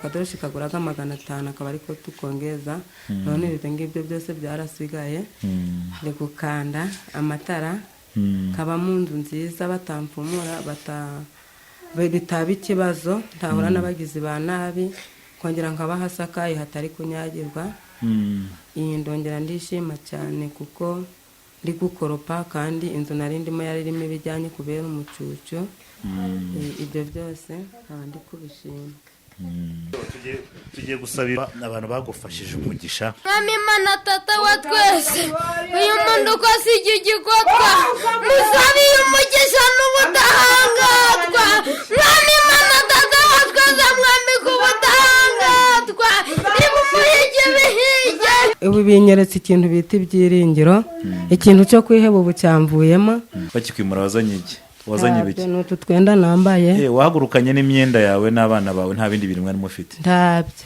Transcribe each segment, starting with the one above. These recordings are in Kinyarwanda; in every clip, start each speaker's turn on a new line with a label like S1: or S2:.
S1: Akadoroshi kaguraga 500, akaba ariko tukongeza. None ibyo ngibyo byose byarasigaye. Ndi gukanda amatara, kaba mu nzu nziza, batamfumura, bitaba ikibazo, ntahura n'abagizi ba nabi, kongera nkaba hasakaye hatari kunyagirwa. Iyi ndongera ndishima cyane kuko ndi gukoropa, kandi inzu nari ndimo yari irimo ibijyanye kubera umucucu. Ibyo byose nkaba ndi kubishima.
S2: Tugiye gusabira abantu bagufashije umugisha.
S3: Mwami Imana, Tata wa twese, uyu muntu uko si igikotwa, musabiye umugisha n'ubudahangarwa. Mwami Imana, Tata wa twese, mwami ku budahangarwa, ibumuhige bihige.
S1: Ubu binyeretse ikintu bita ibyiringiro, ikintu cyo kwiheba ubu cyamvuyemo.
S2: Bakikwimura wazanye iki? Wazanye ibiki?
S1: Ntabyo, ni utu twenda nambaye.
S2: Wahagurukanye n'imyenda yawe n'abana bawe, nta bindi bintu mwari mufite?
S1: Ntabyo.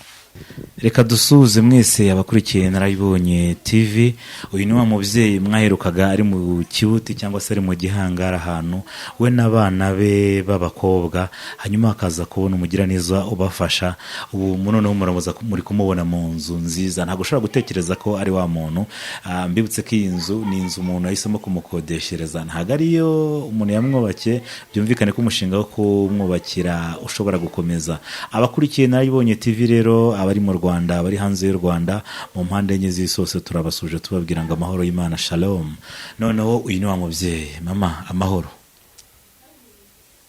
S2: Reka dusuhuze mwese abakurikiye Narabibonye TV. Uyu ni wa mubyeyi mwaherukaga ari mu kibuti cyangwa se ari mu gihangara, ahantu we n'abana be b'abakobwa, hanyuma akaza kubona umugiraneza ubafasha. Ubu noneho muramuza muri kumubona mu nzu nziza, ntabwo ushobora gutekereza ko ari wa muntu. Mbibutse ko iyi nzu ni inzu umuntu yahisemo kumukodeshereza, ntabwo ariyo umuntu yamwubakiye. Byumvikane ko umushinga wo kumwubakira ushobora gukomeza. Abakurikiye Narabibonye TV rero, abari mu Rwanda, abari hanze y'u Rwanda, mu mpande enye z'isi hose, turabasuje tubabwira ngo amahoro y'Imana, shalom. Noneho uyu ni wa mubyeyi. Mama, amahoro?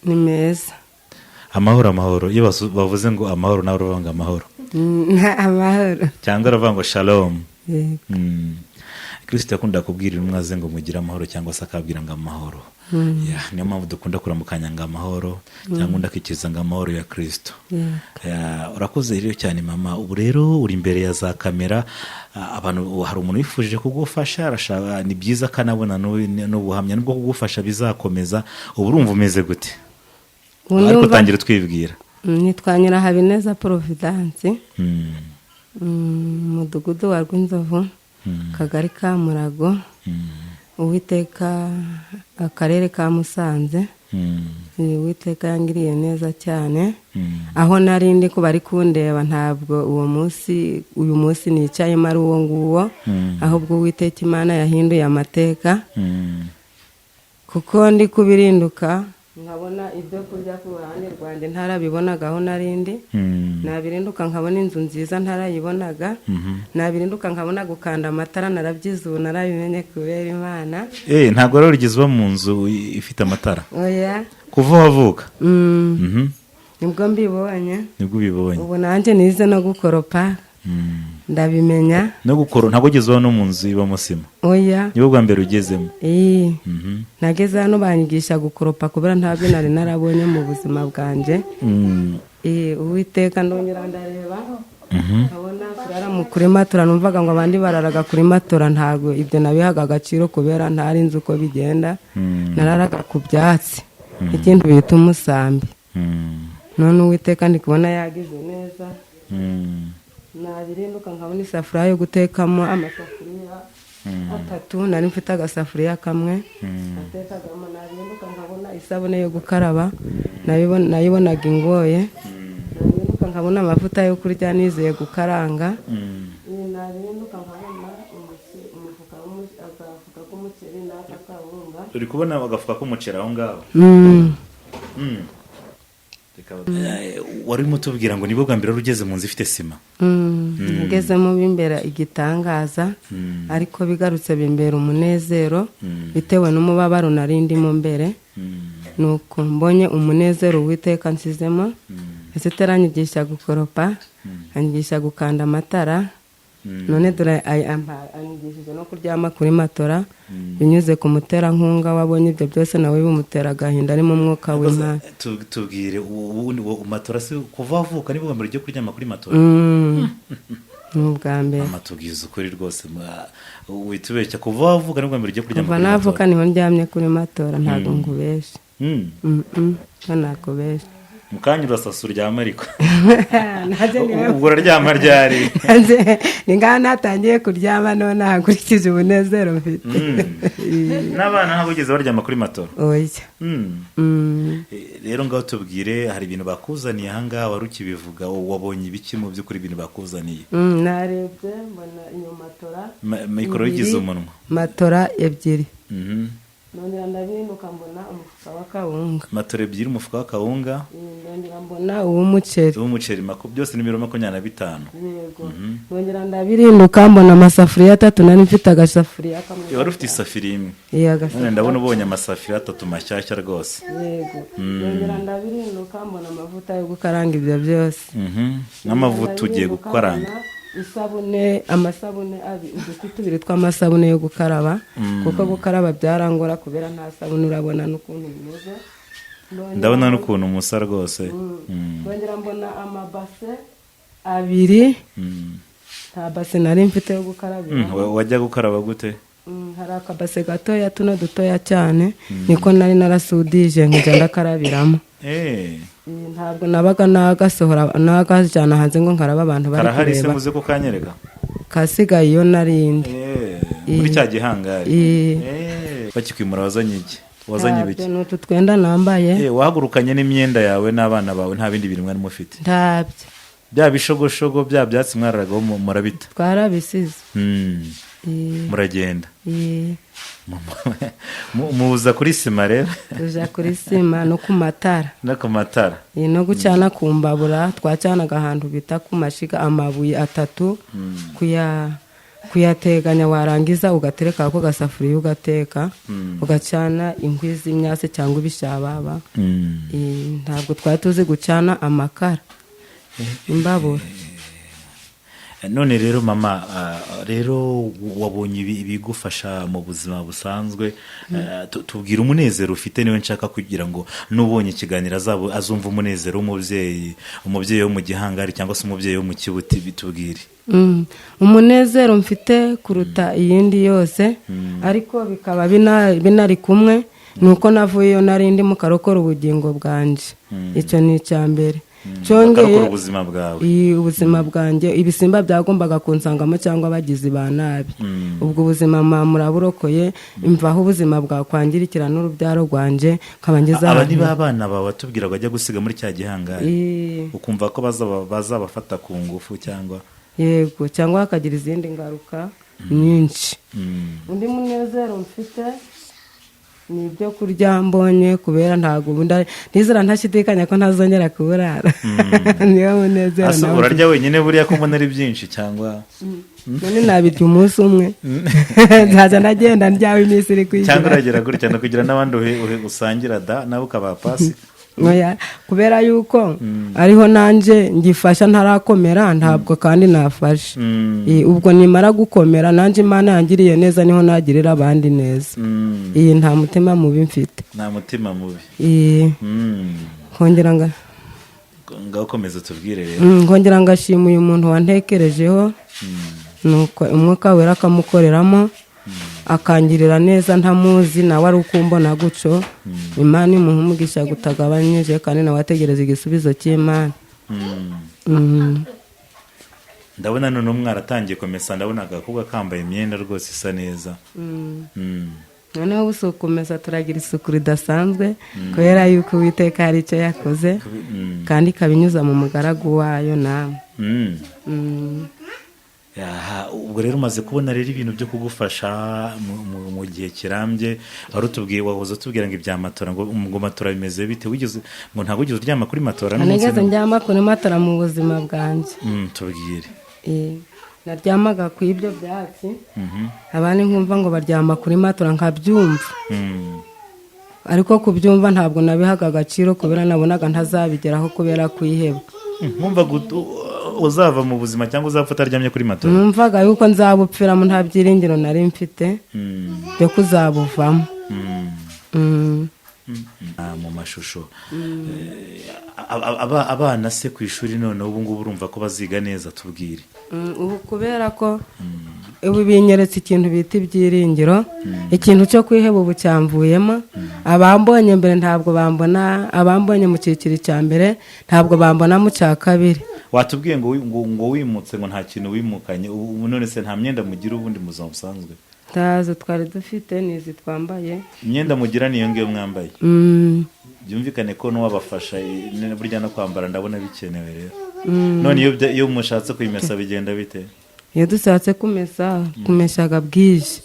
S1: Ni meza.
S2: Amahoro, amahoro. Iyo bavuze ngo amahoro, nawe uravuga ngo amahoro?
S1: Amahoro.
S2: Cyangwa uravuga ngo shalom?
S1: Yego.
S2: Kristo yakunda kubwira intumwa ze ngo mugire amahoro, cyangwa se akabwira ngo amahoro. Ya, niyo mpamvu dukunda kuramukanya ngo amahoro, cyangwa undi akikiriza ngo amahoro ya Kristo. Ya, urakoze rero cyane mama. Ubu rero uri imbere ya za kamera, abantu, hari umuntu wifuje kugufasha, arashaka, ni byiza ko anabona n'ubuhamya nubwo kugufasha bizakomeza. Ubu urumva umeze gute?
S1: Ubu
S2: Ariko tangira twibwira.
S1: Nitwa Nyirahabineza Providence, umudugudu wa Rwinzovu, akagari ka Murago, Uwiteka, akarere ka Musanze. Uwiteka yangiriye neza cyane. Aho nari ndi ko bari kundeba, ntabwo uwo munsi, uyu munsi nicayemo ari uwo nguwo, ahubwo Uwiteka Imana yahinduye amateka, kuko ndi kubirinduka nkabona ibyo kurya ku ruhande rwanjye ntarabibonaga aho nari ndi. Nabirinduka nkabona inzu nziza ntarayibonaga. Nabirinduka nkabona gukanda amatara, narabyize, ubu narabimenye kubera Imana.
S2: Ntabwo rero wigeze uba mu nzu ifite amatara?
S1: Oya.
S2: Kuva wavuka?
S1: Nibwo mbibonye.
S2: Nibwo ubibonye.
S1: Ubu nanjye nize no gukoropa, ndabimenya.
S2: No gukora, ntabwo wigeze uba no mu nzu ibamo sima?
S1: Oya.
S2: Nibwo bwa mbere ugezemo?
S1: Iyi nageze hano banyigisha gukoropa, kubera ntabyo nari narabonye mu buzima bwanjye. Uwiteka, ndongera ndareba, nkabona kurara kuri matora. Numvaga ngo abandi bararaga kuri matora, ntabwo ibyo nabihaga agaciro kubera ntari nzi uko bigenda. Nararaga ku byatsi, ikintu bita umusambi. None Uwiteka ndi kubona yagize neza. Nabirinduka nkabona isafuriya yo gutekamo, amasafuriya atatu, nari mfite agasafuriya kamwe natekagamo. Nabirinduka nkabona isabune yo gukaraba, nayibonaga ingoye. Nabirinduka nkabona amavuta yo kurya, nizeye gukaranga. Nabirinduka nkabona umufuka agafuka k'umuceri n'aka kawunga.
S2: Uri kubona agafuka k'umuceri aho ngaho?
S1: Mm.
S2: Wari urimo utubwira ngo nibwo bwa mbere wari ugeze mu nzu ifite sima.
S1: Ngezemo bimbera igitangaza, ariko bigarutse bimbera umunezero bitewe n'umubabaro nari ndimo mbere. Nuko mbonye umunezero Uwiteka nsizemo. Ese anyigisha gukoropa, anyigisha gukanda amatara, none dore anyigishije no kuryama kuri matora binyuze ku muterankunga. Wabonye ibyo byose nawe bimutera agahinda, ari mu mwuka w'Imana.
S2: Tubwire ubundi matora se, kuva wavuka nibwo bwa mbere ugiye kuryama kuri matora?
S1: Ni ubwa mbere.
S2: Mama, tubwize ukuri rwose, witubeshya, kuva wavuka nibwo bwa mbere ugiye kuryama
S1: Kuva
S2: kuri
S1: navuka
S2: matora?
S1: niho ndyamye kuri matora, ntabwo ngubeshe. Ntabwo nakubesha.
S2: Mu kanya urasasa uryama ariko.
S1: Nanjye niwe-
S2: Ubwo uraryama ryari?
S1: Nanjye ni ngaho natangiye kuryama none nkurikije umunezero mfite.
S2: N'abana ntabwo bigeze baryama kuri matora?
S1: Oya.
S2: Rero ngaho tubwire, hari ibintu bakuzaniye ahangaha, wari ukibivuga, wabonye ibiki mu by'ukuri ibintu bakuzaniye?
S1: Narebye mbona iyo matora
S2: Mikoro
S1: ebyiri,
S2: yigize umunwa.
S1: Matora ebyiri. Nongera ndabinuka mbona umufuka w'akawunga.
S2: Matora ebyiri, umufuka w'akawunga.
S1: Nongera mbona uw'umuceri.
S2: Uw'umuceri, byose ni ibiro 25.
S1: Yego. Nongera ndabirinduka mbona amasafuriya atatu, nari mfite agasafuriya kamwe.
S2: Wari ufite isafuriya imwe?
S1: Iya,
S2: None
S1: agasafuriya.
S2: ndabona ubonye amasafuriya atatu mashyashya rwose.
S1: Yego. Nongera ndabirinduka mbona amavuta yo gukaranga ibyo byose.
S2: N'amavuta ugiye
S1: Ndabirinduka
S2: gukaranga.
S1: mbona isabune, amasabune uduti tubiri tw'amasabune yo gukaraba, kuko gukaraba byarangora kubera nta sabune, urabona n'ukuntu bimeze.
S2: Ndabona n'ukuntu musa rwose.
S1: Nongera mbona amabase abiri. Nta base nari mfite yo gukarabira.
S2: Wajya gukaraba gute?
S1: Hari akabase gatoya, tuno dutoya cyane, niko nari narasudije nkajya ndakarabiramo. Ntabwo nabaga nagasohora nagajyana hanze ngo nkaraba abantu bari
S2: Karahari se?
S1: kureba.
S2: Muze kukanyereka.
S1: Kasigaye iyo narindi.
S2: Muri cya gihangari?
S1: Eh.
S2: Bakikwimura wazanye iki? Wazanye ibiki?
S1: Ntabyo, ni utu twenda nambaye.
S2: Wahagurukanye n'imyenda yawe n'abana bawe, nta bindi bintu mwari mufite?
S1: Ntabyo.
S2: Bya bishogoshogo, bya byatsi mwararagaho murabita?
S1: Twarabisize.
S2: Muragenda. Muza kuri sima rero?
S1: Tuja kuri sima no ku matara.
S2: No ku matara.
S1: No gucana ku mbabura, twacanaga ahantu bita ku mashiga, amabuye atatu kuyateganya, warangiza ugatereka ako gasafuriya ugateka, ugacana inkwi z'imyase cyangwa ibishababa. Ntabwo twari tuzi gucana amakara, imbabura.
S2: None rero mama, rero wabonye ibigufasha mu buzima busanzwe. Tubwire umunezero ufite, niwe nshaka kugira ngo n'ubonye ikiganiro azumva umunezero w'umubyeyi, umubyeyi wo mu gihangari cyangwa se umubyeyi wo mu kibuti, bitubwire.
S1: Umunezero mfite kuruta iyindi yose, ariko bikaba binari kumwe, ni uko navuyeyo nari ndi mu karokora ubugingo bwanjye. Icyo ni icya mbere. Cyongeye
S2: Bakarokora ubuzima bwawe.
S1: Iyi, ubuzima bwanjye, ibisimba byagombaga kunsangamo cyangwa abagizi ba nabi, ubwo ubuzima muraburokoye, imvaho ubuzima bwakwangirikira n'urubyaro rwanjye, nkaba ngeze
S2: Aba ni
S1: ahantu.
S2: ba bana bawe watubwiraga bajya gusiga muri cya gihangari? Ukumva ko bazabafata ku ngufu cyangwa?
S1: Yego, cyangwa hakagira izindi ngaruka nyinshi. Undi munezero mfite ni ibyo kurya mbonye, kubera ntabwo ubu ndizera ntashidikanya ko ntazongera kuburara. Niyo munezero
S2: Ase
S1: nawe.
S2: urarya wenyine buriya ko mbona ari byinshi cyangwa?
S1: None nabirya umunsi umwe, nzajya nagenda ndyaho iminsi iri
S2: Cyangwa
S1: kwishyura.
S2: uragera gutya no kugira n'abandi usangira da, nawe ukabaha pasi.
S1: Oya, kubera yuko ariho nanjye ngifasha ntarakomera, ntabwo kandi nafashe. Ubwo nimara gukomera nanjye Imana yangiriye neza, niho nagirira abandi neza. Iyi nta mutima mubi mfite.
S2: Nta mutima mubi.
S1: Nkongera nga
S2: Ngaho komeza tubwire rero.
S1: Nkongera ngashima uyu muntu wantekerejeho, nuko umwuka wera akamukoreramo akangirira neza ntamuzi, nawe ari ukumbona gutyo. Imana imuha umugisha gutagabanyije, kandi nawe ategereza igisubizo cy'Imana.
S2: Ndabona noneho mwaratangiye kumesa, ndabona agakobwa kambaye imyenda rwose isa neza.
S1: Noneho ubu si ukumesa, turagira isuku ridasanzwe kubera yuko Uwiteka hari icyo yakoze, kandi ikabinyuza mu mugaragu wayo namwe.
S2: Aha, ubwo rero umaze kubona rero ibintu byo kugufasha mu gihe kirambye. Wari utubwiye, wahoze utubwira ngo ibya matora, ngo matora bimeze bite? Wigeze ngo ntabwo wigeze uryama kuri matora n'umunsi
S1: Nigeze
S2: n'umwe?
S1: ndyama kuri matora mu buzima bwanjye.
S2: Tubwire.
S1: Naryamaga ku ibyo byatsi, abandi nkumva ngo baryama kuri matora nkabyumva, ariko kubyumva ntabwo nabihaga agaciro kubera nabonaga ntazabigeraho kubera kwiheba.
S2: Nkumva uzava mu buzima cyangwa uzapfa utaryamye kuri matora.
S1: Numvaga yuko nzabupfiramo, nta byiringiro nari mfite byo kuzabuvamo.
S2: Mu mashusho. Abana se ku ishuri noneho ubu ngubu urumva ko baziga neza? Tubwire.
S1: Ubu kubera ko ubu binyeretse ikintu bita ibyiringiro, ikintu cyo kwiheba ubu cyamvuyemo. Abambonye mbere ntabwo bambona, abambonye mu cyiciro cya mbere ntabwo bambona mu cya kabiri.
S2: Watubwiye ngo ngo wimutse ngo nta kintu wimukanye. Ubu none se nta myenda mugira ubundi mu buzima busanzwe?
S1: Ntazo twari dufite, ni izi twambaye.
S2: Imyenda mugira niyo ngiyo mwambaye. Byumvikane ko n'uwabafasha, burya no kwambara ndabona bikenewe rero. None iyo mushatse kuyimesa bigenda bite?
S1: Iyo dushatse kumesa, kumeshaga bwije.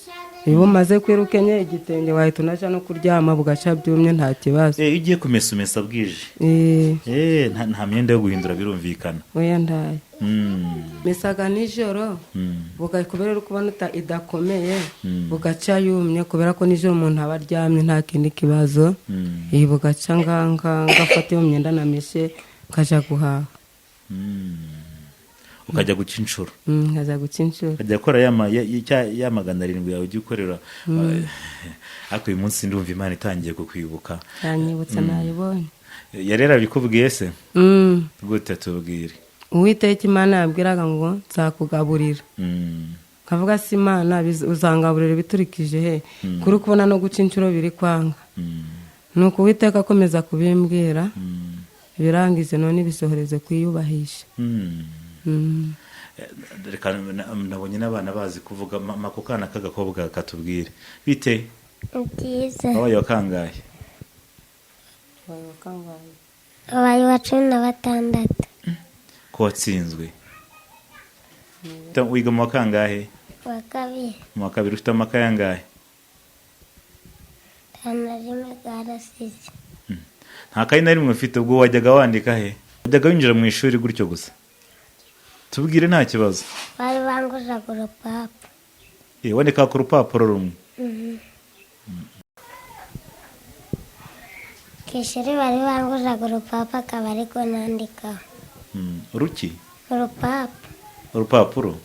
S1: Iyo umaze kwirukenye igitenge, wahita unaja no kuryama bugaca byumye, nta kibazo.
S2: Iyo ugiye kumesa umesa bwije?
S1: Eh.
S2: Nta myenda yo guhindura, birumvikana.
S1: Oya, ndayo mesaga nijoro, kubera uri kubona idakomeye, bugaca yumye, kubera ko nijoro umuntu aba aryamye, nta kindi kibazo. Iyi bugaca nganga ngafata iyo myenda nameshe, nkaja guhaha.
S2: Ukajya guca inshuro?
S1: Nkaja guca inshuro.
S2: Ukajya gukora ya 700 yawe ujya ukorera. Ariko uyu munsi ndumva Imana itangiye kukwibuka.
S1: Yanyibutse, nayibonye.
S2: Yari yarabikubwiye se? Gute? Tubwire.
S1: Uwiteka Imana yabwiraga ngo nzakugaburira. Nkavuga se Imana, uzangaburira ibiturikije he, kuri kubona no guca inshuro biri kwanga? Nuko Uwiteka akomeza kubimbwira, birangije none bisohoreze kwiyubahisha.
S2: Reka nabonye n'abana bazi kuvuga. Mama, ako kana k'agakobwa katubwire bite?
S3: Byiza.
S2: Wabaye wa kangahe?
S3: Abaye wa 16.
S2: Ko watsinzwe? Wiga mu wa kangahe?
S3: Wa kabiri.
S2: Mu wa kabiri. Ufite amakaye angahe?
S3: Nta na rimwe bwarasize.
S2: Nta kayi na rimwe ufite? Ubwo wajyaga wandika he? Wajyaga winjira mu ishuri gutyo gusa? Tubwire, nta kibazo.
S3: Bari banguzaga urupapuro.
S2: Wandika ku rupapuro rumwe?
S3: Ku ishuri bari banguzaga urupapuro, akaba ariko nandikaho.
S2: Uruki?
S3: Urupapuro.
S2: Urupapuro.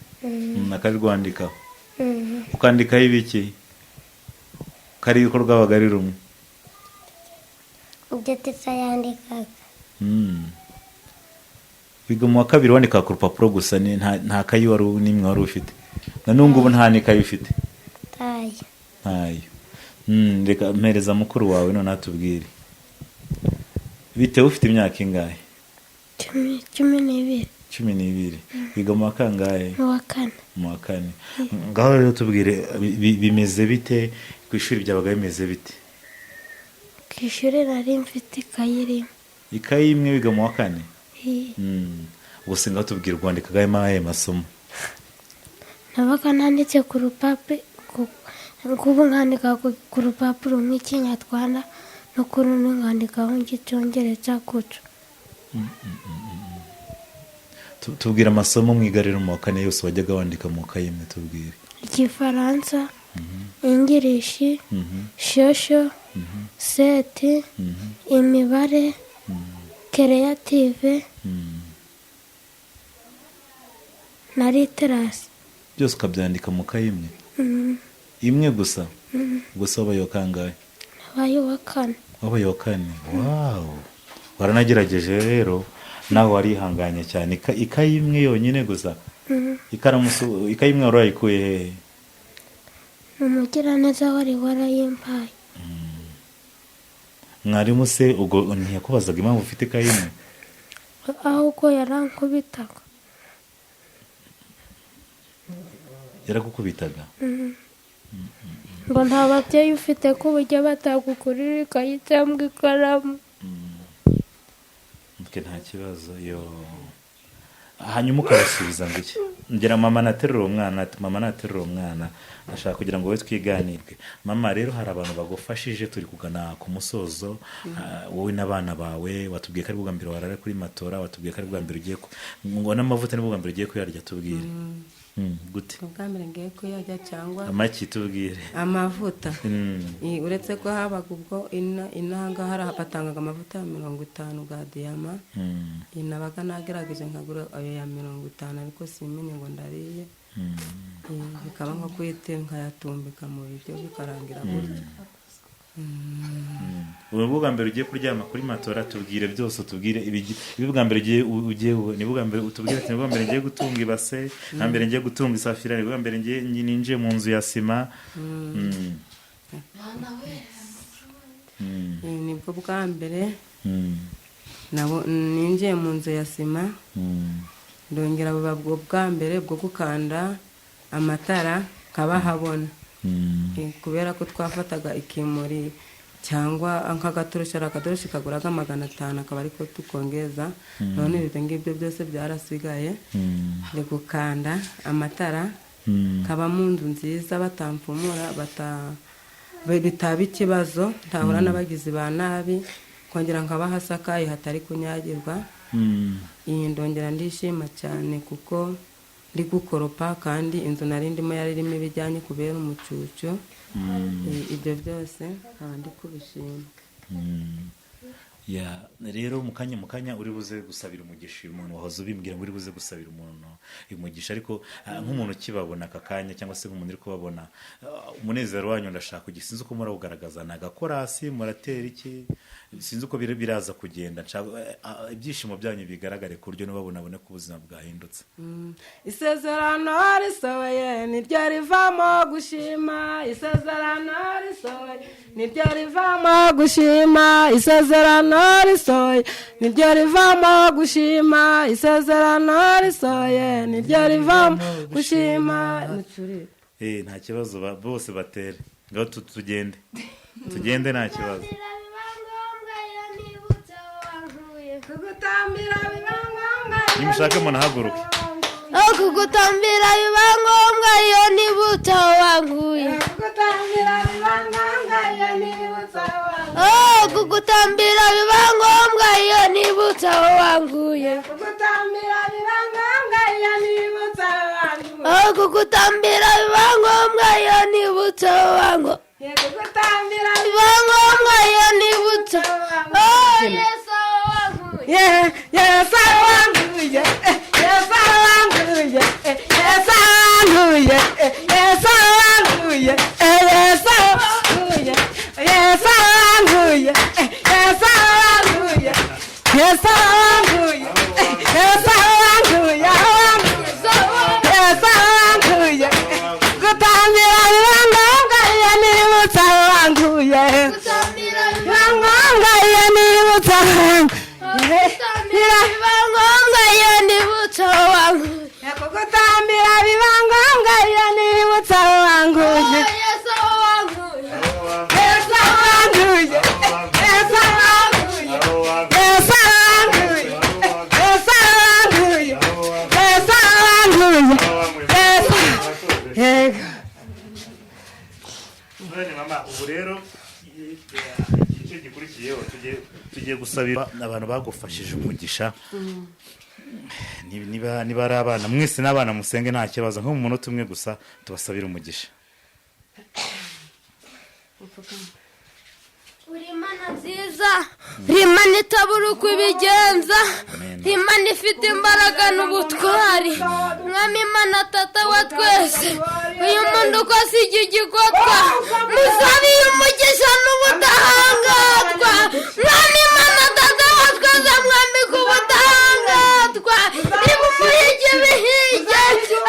S2: Akabirwandikaho. Ukandikaho ibiki kari uko rwabaga ari rumwe?
S3: Ibyo tisa yandikaga.
S2: Wiga mu wa kabiri, wandika ku rupapuro gusa, ni nta kayi wari n'imwe wari ufite? Na n'ubu ngubu nta n'ikayi ufite?
S3: Tayo.
S2: Ntayo. Reka mpereza mukuru wawe none atubwire bitewe. Ufite imyaka ingahe?
S3: 12.
S2: 12. Wiga mu wa kangahe?
S3: Mu wa kane.
S2: Mu wa kane. Ngaho rero tubwire, bimeze bite ku ishuri? Byabaga bimeze bite?
S3: Ku ishuri nari mfite ikayi rimwe.
S2: Ikayi imwe, wiga mu wa kane?
S3: Eh.
S2: Ubwo se ngaho tubwire, wandikaga ayahe masomo?
S3: Nabaga nanditse ku rupapuro, nk'ubu nkandika ku rupapuro nk'ikinyarwanda, no ku rundi nkandikaho nk'icyongereza gutyo.
S2: Tubwire amasomo mwiga rero mu wa kane yose wajyaga wandika mu kayi imwe, tubwire.
S3: Igifaransa, English, social, seti, imibare, creative na literacy.
S2: Byose ukabyandika mu kayi imwe imwe gusa? Gusa wabaye wa kangahe?
S3: Nabaye uwa kane.
S2: Wabaye wa kane, wow! Waranagerageje rero, nawe warihanganye cyane. Ikayi imwe yonyine gusa? Ikaramu ikayi imwe wari wayikuye hehe?
S3: Ni umugiraneza wari warayimpaye.
S2: Mwarimu se ubwo ntiyakubazaga impamvu ufite ikayi imwe?
S3: Ahubwo yarankubitaga.
S2: Yaragukubitaga?
S3: Ngo nta babyeyi ufite ku buryo batagugurira ikayi cyangwa ikaramu.
S2: Okay, nta kibazo. Yo, hanyuma ukabasubiza ngo iki? Ngira mama naterura uwo mwana, ati mama naterura uwo mwana, ndashaka kugira ngo wowe twiganirwe. Mama, rero hari abantu bagufashije, turi kugana ku musozo. Wowe n'abana bawe, watubwiye ko ari bwa mbere warara kuri matora, watubwiye ko ari bwa mbere ugiye ngo n'amavuta ni bwa mbere ugiye kuyarya. Tubwire. Gute?
S1: Ubwa mbere ngiye kuyarya cyangwa
S2: Amaki? Tubwire.
S1: Amavuta. Uretse ko habaga ubwo inaha ngaha batangaga amavuta ya 50 ga diyama. Nabaga nagerageje nkagura ayo ya 50, ariko simenye ngo ndariye. Bikaba nko kuyite nkayatumbika mu biryo, bikarangira gutyo.
S2: Ubu bwa mbere ugiye kuryama kuri matora, tubwire byose, tubwire ibi bwa mbere ugiye ni bwa mbere, utubwire ati ni bwa mbere ngiye gutunga ibase, bwa mbere ngiye gutunga isafuriya, ni bwa mbere ngiye ninjiye mu nzu ya sima.
S1: Nibwo bwa mbere ninjiye mu nzu ya sima, ndongera buba bwo bwa mbere bwo gukanda amatara nkabahabona. Kubera ko twafataga ikimuri cyangwa nk'agatoroshi, hari akatoroshi kaguraga 500, akaba ariko tukongeza. None ibyo ngibyo byose byarasigaye. Ndi gukanda amatara, kaba mu nzu nziza batamfumura, bitaba ikibazo, ntahura n'abagizi ba nabi, kongera nkaba hasakaye hatari kunyagirwa. Iyi ndongera ndishima cyane kuko ndi gukoropa, kandi inzu nari ndimo yari irimo ibijyanye kubera umucucu. Ibyo byose nkaba ndi kubishima.
S2: Ya, rero mu kanya uri buze gusabira umugisha uyu muntu, wahoze ubimbwira ngo uri buze gusabira umuntu umugisha, ariko nk'umuntu ukibabona aka kanya cyangwa se nk'umuntu uri kubabona, umunezero wanyu ndashaka kugira, sinzi uko murawugaragaza, ni agakorasi muratera iki, sinzi uko biraza kugenda. Nshaka ibyishimo byanyu bigaragare ku buryo nubabona abone ko ubuzima bwahindutse.
S1: Isezerano risohoye niryo rivamo gushima, isezerano risohoye niryo rivamo gushima, isezerano risohoye niryo rivamo gushima, isezerano risohoye niryo rivamo gushima. Mucurire.
S2: Nta kibazo, bose batere ngaho, tugende tugende, nta kibazo.
S3: Biba ngombwa iyo nibutse aho wankuye.
S1: Kugutambira biba ngombwa.
S2: Nimushake munahaguruke.
S3: Aho kugutambira biba ngombwa iyo nibutse aho wankuye.
S1: Kugutambira biba ngombwa iyo nibutse aho wankuye.
S3: Oh, kugutambira biba ngombwa iyo nibutse aho wankuye.
S1: Kugutambira biba ngombwa iyo nibutse aho wankuye.
S3: Oh, kugutambira biba ngombwa iyo nibutse aho wankuye.
S1: Kugutambira
S3: biba ngombwa iyo nibutse, oh, Yesu, aho wankuye.
S1: Yesu wanguye, Yesu wanguye, Yesu wanguye, Yesu wanguye, Yesu wanguye, Yesu wanguye, Yesu wanguye, Yesu wanguye, Yesu wanguye, Yesu wanguye. Gutambira biba ngombwa iyo nibutse aho wanguye.
S3: Kugutambira
S1: Biba ngombwa iyo nibutse aho wanguye.
S3: biba ngombwa iyo nibutse aho wankuye.
S1: Kugutambira biba ngombwa iyo nibutse aho wanguye.
S3: Oh, Yesu, aho wankuye.
S1: Yesu wanguye, Yesu wanguye, Yesu wanguye, Yesu wanguye, Yesu wanguye, Yesu. Yego.
S2: None mama, ubu rero igice gikurikiyeho tugiye gusabira abantu bagufashije umugisha. Niba ari abana mwese n'abana musenge, nta kibazo, nko mu munota umwe gusa tubasabire umugisha.
S3: Uri Imana nziza, uri Imana itabura uko ibigenza, uri Imana ifite imbaraga n'ubutwari. Mwami Imana Tata wa twese, uyu muntu uko asiga igikotwa, musabiye umugisha n'ubudahangarwa. Mwami Imana Tata wa twese, mwambike ubudahangarwa, ibumuhige ibihige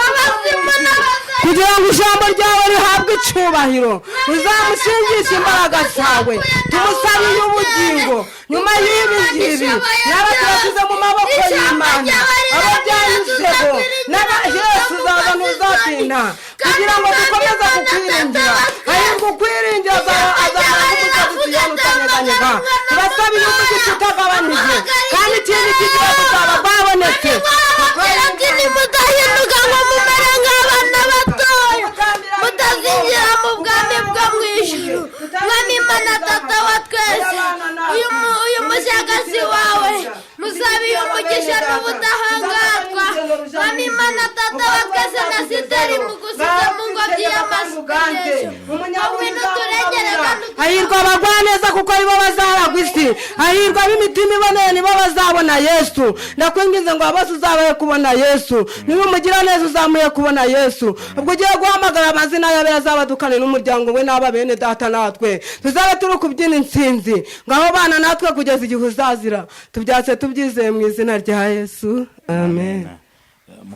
S3: abazimu n'abazamu.
S1: Kugira ngo ijambo ryawe rihabwe icyubahiro, uzamushingishe imbaraga zawe. Tumusabiye ubugingo nyuma y'ibi ngibi, n'aba tubashyize mu maboko y'Imana, abo byanyuzeho n'aba Yesu uzaza ntuzatinda, kugira ngo dukomeze kukwiringira. Hahirwa ukwiringira, azamara nk'umusozi Siyoni utanyeganyega. Tubasabiye umugisha utagabanije, kandi ikindi kigiye kuzaba rwabonetse.
S3: Ati nimudahinduka ngo mumere nk'abana batoya, mutazinjira mu bwami bwo mu ijuru. Mwami Imana Tata wa twese, uyu mushagasi wawe musabiye umugisha n'ubudahangarwa. Mwami Imana Tata wa twese, na Siteri mugusize mu ngobyi y'amasengesho, ngwino turengere kandi.
S1: Hahirwa abagwaneza kuko aribo bazaragwa isi. Hahirwa ab'imitima iboneye, nibo bazabona Yesu. Ndakwinginze ngo bose uzabahe kubona Yesu. Niba umugira neza, uzamuye kubona Yesu. Ubwo ugiye guhamagara amazina y'abera, azabadukane n'umuryango we n'aba bene data, natwe tuzabe turi kubyina intsinzi. Ngaho bana natwe kugeza igihe uzazira. Tubyatse tubyizeye mu izina rya Yesu, amen.